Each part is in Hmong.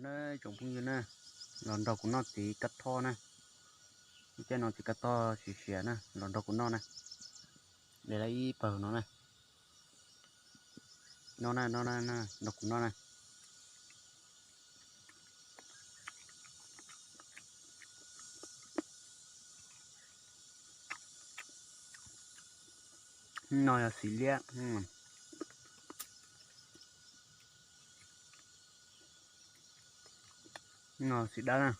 Na, tsoom phooj ywg na, los nrog kuv noj txiv kab thob na. Lub caij no txiv kab thob siav siav na, los nrog kuv noj na. Li lawv ib pawg no na. No na, no na, nrog kuv noj na. No yog xim liab. No xim dawb na.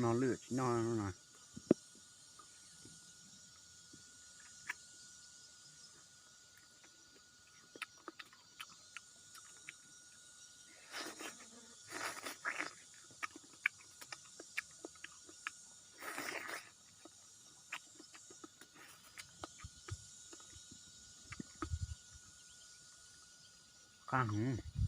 No lwj tsis noj no. Qab heev.